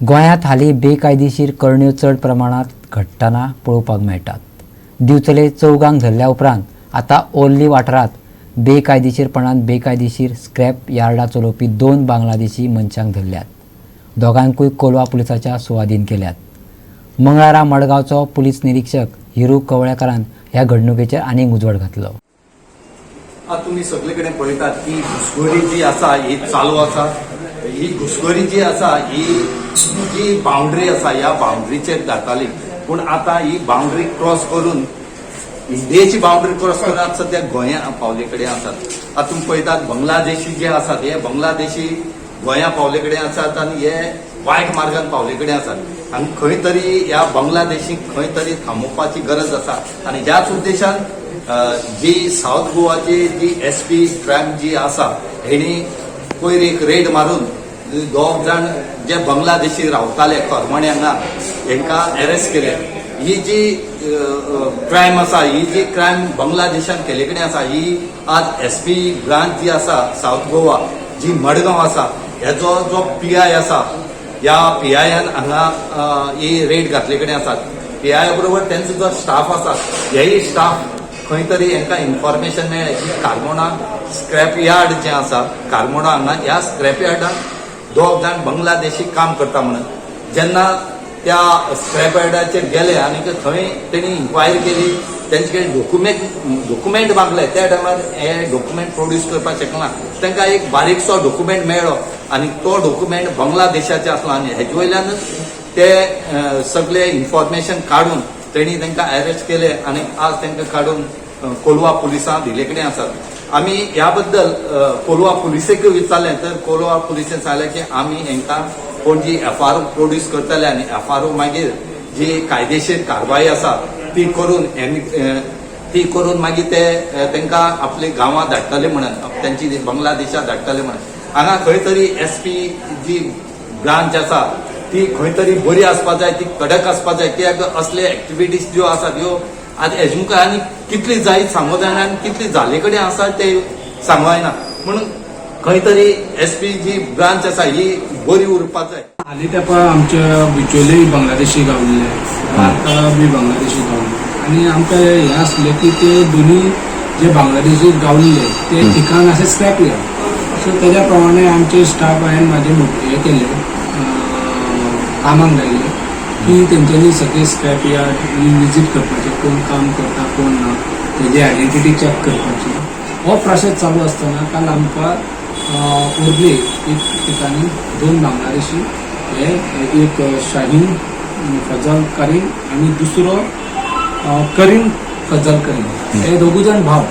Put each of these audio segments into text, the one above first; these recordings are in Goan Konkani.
गोंयांत हालीं बेकायदेशीर करण्यो चड प्रमाणांत घडटना पळोवपाक मेळटात. दिवचले चौगांक धरल्या उपरांत आतां ओर्ली वाठारांत बेकायदेशीरपणान बेकायदेशीर स्क्रॅप यार्डां चलोवपी दोन बांगलादेशी मनशांक धरल्यात. दोगांकूय कोलवा पुलिसाच्या सुवादीन केल्यात. मंगळारा मडगांवचो पुलीस निरीक्षक हिरू कवळेकारान ह्या घडणुकेचेर आनीक उजवाड घातलो. आता तुमी सगळे कडेन पळयतात की घुसखोरी जी आसा ही चालू आसा. ही घुसखोरी जी आसा ही जी बाउंड्री आसा ह्या बाउंड्रीचेर जाताली, पूण आतां ही बाउंड्री क्रॉस करून, इंडियेची बाउंड्री क्रॉस करून आतां सद्या गोंया पावले कडेन आसात. आतां तुमी पळयतात, बांगलादेशी जे आसात हे बांगलादेशी गोंया पावले कडेन आसात आनी हे वायट मार्गान पावले कडेन आसात आनी खंय तरी ह्या बांगलादेशीक खंय तरी थांबोवपाची गरज आसा. आनी ह्याच उद्देशान जी सावथ गोवाची जी एसपी क्रायम जी आसा, हेणी पयर एक रेड मारून दोग जाण जे बांगलादेशी रावताले करमणे हांगा, हेंकां अरेस्ट केले. ही जी क्रायम आसा, ही जी क्रायम बांगलादेशान केले कडेन आसा, ही आज एसपी ब्रांच जी आसा सावथ गोवा जी मडगांव आसा, हेजो जो पीआय आसा, ह्या पीआयन हांगा ही रेड घातले कडेन आसात. पीआय बरोबर तेंचो जो स्टाफ आसा, हेय स्टाफ खंय तरी हेंकां इन्फॉर्मेशन मेळ्ळें की कार्मोणा स्क्रॅप यार्ड जें आसा कार्मोणा हांगा, ह्या स्क्रॅप यार्डान दोग जाण बांगलादेशी काम करता म्हणून. जेन्ना त्या स्क्रॅप यार्डाचेर गेले आनी थंय तेणी इन्क्वायरी केली, तेंचे कडेन डॉक्युमेंट मागले, त्या टायमार हे डॉक्युमेंट प्रोड्यूस करपाक शकना. तांकां एक बारीकसो डॉक्युमेंट मेळ्ळो आनी तो डॉक्युमेंट बांगलादेशाचे आसलो आनी हेजे वयल्यानच ते सगळे इन्फॉर्मेशन काडून तेणी तांकां अरेस्ट केले आनी आज तांकां काडून कोलवा पुलिसां दिले कडेन आसात. आमी ह्या बद्दल कोलवा पुलिसेक विचारलें तर कोलवा पुलिसेन सांगलें की आमी हांकां पणजी एफआरओ प्रोड्यूस करतले आनी एफआरओ मागीर जी कायदेशीर कारवाई आसा ती करून ती करून मागीर ते तांकां आपले गांवांत धाडटले म्हणून, तेंची बांगलादेशात धाडटले म्हणून. हांगा खंय तरी एसपी जी ब्रांच आसा ती खंय तरी बरी आसपा जाय, ती कडक आसपा जाय, कित्याक असले एक्टिविटीज ज्यो आसात ह्यो आज हेजे मुखार आनी कितली जायत सांगू जायना आनी कितली जाले कडेन आसा ते सांगू जायना. म्हणून खंय तरी एसपी जी ब्रांच आसा ही बरी उरपाक जाय. हालीं तेंपार आमच्या बिचोले बांगलादेशी गावले, वार्का बी बांगलादेशी गावले आनी आमकां हें आसलें की ते दोनी जे बांगलादेशी गावल्ले ते ठिकाण अशें स्क्रॅप यार्ड. सो तेज्या प्रमाणे आमचे स्टाफ हांवें म्हाजे हें केलें, कामाक लायले की तेंच्यांनी सगळे स्क्रॅप यार्ड विजीट करपाचें, कोण काम करता कोण ना तेजी आयडेंटिटी चॅक करपाची. हो प्रोसेस चालू आसतना काल आमकां ओर्ले एक ठिकाणी दोन बांगलादेशी हे, एक शाहीन फजल करीम आनी दुसरो करीम फजल करीम, हे दोगूय जाण भाव,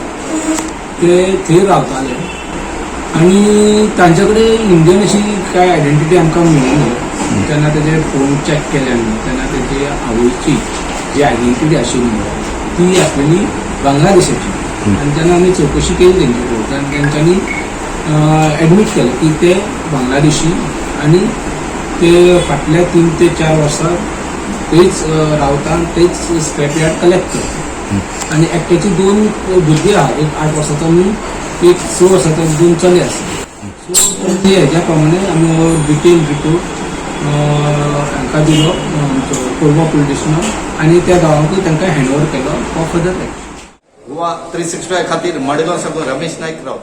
ते थंय रावताले आनी तांचे कडेन इंडियन अशी काय आयडेंटिटी आमकां मेळ्ळी. तेन्ना तेजे फोन चॅक केले आमी, तेन्ना तेजी आवयची जी आयडेंटिटी आशिल्ली ती आसलेली बांगलादेशाची. आनी तेन्ना आमी चवकशी केली तेंचे कडेन आनी तेंच्यांनी एडमीट केलें की ते बांगलादेशी आनी ते फाटल्या 3 ते 4 वर्सां थंयच रावता आनी थंयच स्क्रॅप यार्ड कलेक्ट करता. आनी एकट्याची दोन भुरगीं आहा, एक 8 वर्साचो आनी एक 6 वर्साचो, दोन चले आसा. सो ते हेज्या प्रमाणे आमी हो डिटेल रिपोर्ट हांकां दिलो, आमचो कोलवा पुलीस स्टेशनाक, आनी त्या गांवांकूय तांकां हँड ओवर केलो फॉर फर्दर एक्शन. गोवा 365 खातीर मडगांव साकून रमेश नाईक राव.